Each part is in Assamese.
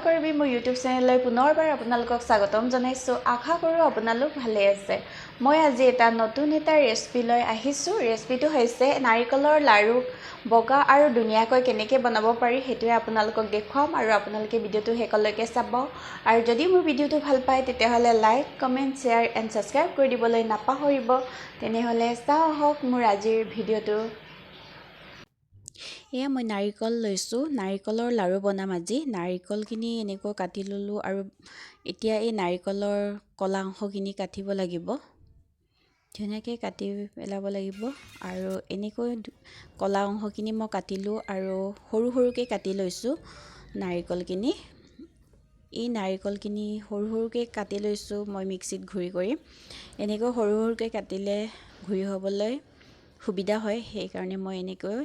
কৰিবি মোৰ ইউটিউব চেনেললৈ পুনৰবাৰ আপোনালোকক স্বাগতম জনাইছোঁ। আশা কৰোঁ আপোনালোক ভালে আছে। মই আজি এটা নতুন এটা ৰেচিপি লৈ আহিছোঁ। ৰেচিপিটো হৈছে নাৰিকলৰ লাড়ু বগা আৰু ধুনীয়াকৈ কেনেকৈ বনাব পাৰি সেইটোৱে আপোনালোকক দেখুৱাম আৰু আপোনালোকে ভিডিঅ'টো শেষলৈকে চাব। আৰু যদি মোৰ ভিডিঅ'টো ভাল পায় তেতিয়াহ'লে like, comment, share and subscribe কৰি দিবলৈ নাপাহৰিব। তেনেহ'লে চাওঁ আহক মোৰ আজিৰ ভিডিঅ'টো। এয়া মই নাৰিকল লৈছোঁ, নাৰিকলৰ লাড়ু বনাম আজি। নাৰিকলখিনি এনেকৈ কাটি ল'লোঁ আৰু এতিয়া এই নাৰিকলৰ ক'লা অংশখিনি কাটিব লাগিব, ধুনীয়াকৈ কাটি পেলাব লাগিব। আৰু এনেকৈ ক'লা অংশখিনি মই কাটিলোঁ আৰু সৰু সৰুকৈ কাটি লৈছোঁ নাৰিকলখিনি। এই নাৰিকলখিনি সৰু সৰুকৈ কাটি লৈছোঁ মই মিক্সিত ঘূৰি কৰি। এনেকৈ সৰু সৰুকৈ কাটিলে ঘূৰি হ'বলৈ সুবিধা হয়, সেইকাৰণে মই এনেকৈ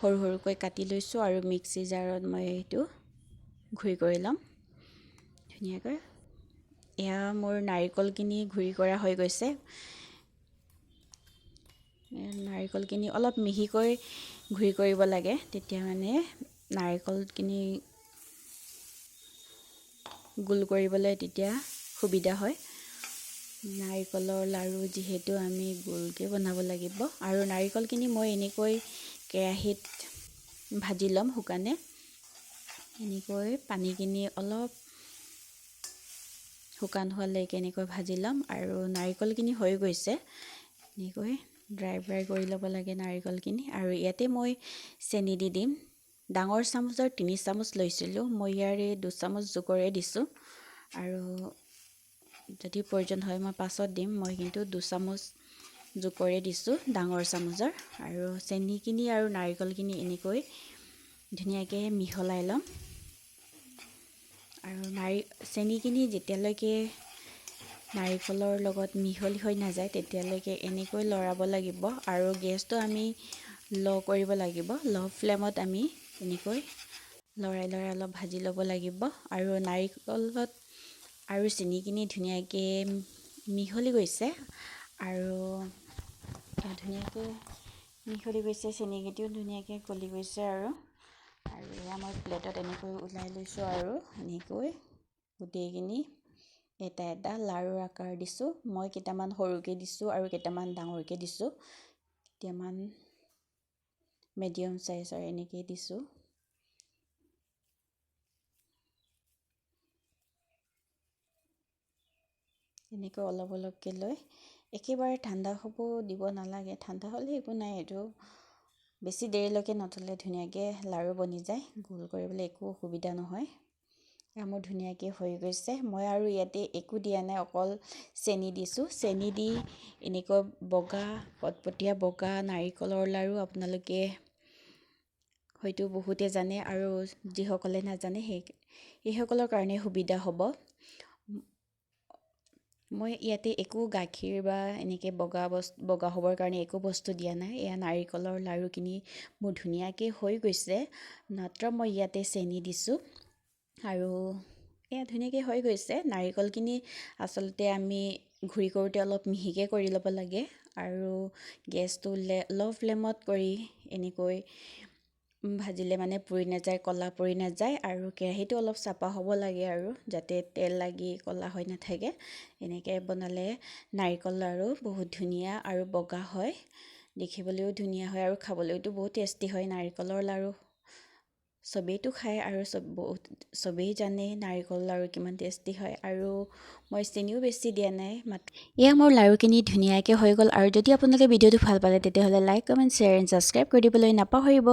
সৰু সৰুকৈ কাটি লৈছোঁ আৰু মিক্সি জাৰত মই এইটো ঘূৰি কৰি ল'ম ধুনীয়াকৈ। এয়া মোৰ নাৰিকলখিনি ঘূৰি কৰা হৈ গৈছে। নাৰিকলখিনি অলপ মিহিকৈ ঘূৰি কৰিব লাগে, তেতিয়া মানে নাৰিকলখিনি গোল কৰিবলৈ তেতিয়া সুবিধা হয়। নাৰিকলৰ লাড়ু যিহেতু আমি গোলকৈ বনাব লাগিব। আৰু নাৰিকলখিনি মই এনেকৈ কেৰাহীত ভাজি ল'ম শুকানে। এনেকৈ পানীখিনি অলপ শুকান হোৱালৈকে এনেকৈ ভাজি ল'ম। আৰু নাৰিকলখিনি হৈ গৈছে, এনেকৈ ড্ৰাই ফ্ৰাই কৰি ল'ব লাগে নাৰিকলখিনি। আৰু ইয়াতে মই চেনি দি দিম। ডাঙৰ চামুচৰ 3 চামুচ লৈছিলোঁ, মই ইয়াৰে 2 চামুচ জোখৰে দিছোঁ। আৰু যদি প্ৰয়োজন হয় মই পাছত দিম, মই কিন্তু 2 চামুচ জোখৰে দিছোঁ ডাঙৰ চামুচৰ। আৰু চেনিখিনি আৰু নাৰিকলখিনি এনেকৈ ধুনীয়াকৈ মিহলাই ল'ম। আৰু চেনিখিনি যেতিয়ালৈকে নাৰিকলৰ লগত মিহলি হৈ নাযায় তেতিয়ালৈকে এনেকৈ লৰাব লাগিব। আৰু গেছটো আমি ল' কৰিব লাগিব, ল' ফ্লেমত আমি এনেকৈ লৰাই লৰাই অলপ ভাজি ল'ব লাগিব। আৰু নাৰিকলত আৰু চেনিখিনি ধুনীয়াকৈ মিহলি গৈছে আৰু ধুনীয়াকৈ মিহলি গৈছে, চেনিকেইটিও ধুনীয়াকৈ গলি গৈছে। আৰু আৰু এয়া মই প্লেটত এনেকৈ ওলাই লৈছোঁ আৰু এনেকৈ গোটেইখিনি এটা এটা লাড়ুৰ আকাৰ দিছোঁ। মই কেইটামান সৰুকৈ দিছোঁ আৰু কেইটামান ডাঙৰকৈ দিছোঁ, কেইটামান মিডিয়াম চাইজৰ এনেকৈ দিছোঁ। এনেকৈ অলপ অলপকৈ লৈ একেবাৰে ঠাণ্ডা হ'ব দিব নালাগে, ঠাণ্ডা হ'লে একো নাই, এইটো বেছি দেৰিলৈকে নথ'লে ধুনীয়াকৈ লাড়ু বনি যায়, গোল কৰিবলৈ একো অসুবিধা নহয়। মোৰ ধুনীয়াকৈ হৈ গৈছে। মই আৰু ইয়াতে একো দিয়া নাই, অকল চেনি দিছোঁ। চেনি দি এনেকৈ বগা পটপটীয়া বগা নাৰিকলৰ লাড়ু আপোনালোকে হয়তো বহুতে জানে আৰু যিসকলে নাজানে সেইসকলৰ কাৰণে সুবিধা হ'ব। মই ইয়াতে একো গাখীৰ বা এনেকৈ বগা হ'বৰ কাৰণে একো বস্তু দিয়া নাই। এয়া নাৰিকলৰ লাড়ুখিনি মোৰ ধুনীয়াকৈ হৈ গৈছে, মাত্ৰ মই ইয়াতে চেনি দিছোঁ আৰু এয়া ধুনীয়াকৈ হৈ গৈছে। নাৰিকলখিনি আচলতে আমি ঘূৰি কৰোঁতে অলপ মিহিকৈ কৰি ল'ব লাগে আৰু গেছটো ল' ফ্লেমত কৰি এনেকৈ ভাজিলে মানে পুৰি নাযায়, ক'লা পৰি নাযায়। আৰু কেৰাহীটো অলপ চাফা হ'ব লাগে আৰু যাতে তেল লাগি ক'লা হৈ নাথাকে। এনেকৈ বনালে নাৰিকল লাড়ু বহুত ধুনীয়া আৰু বগা হয়, দেখিবলৈও ধুনীয়া হয় আৰু খাবলৈওতো বহুত টেষ্টি হয়। নাৰিকলৰ লাড়ু চবেইতো খায় আৰু চবেই জানে নাৰিকল লাড়ু কিমান টেষ্টি হয়। আৰু মই চেনিও বেছি দিয়া নাই মাত্ৰ। এয়া মোৰ লাড়ুখিনি ধুনীয়াকৈ হৈ গ'ল। আৰু যদি আপোনালোকে ভিডিঅ'টো ভাল পালে তেতিয়াহ'লে like, comment, share and subscribe কৰি দিবলৈ নাপাহৰিব।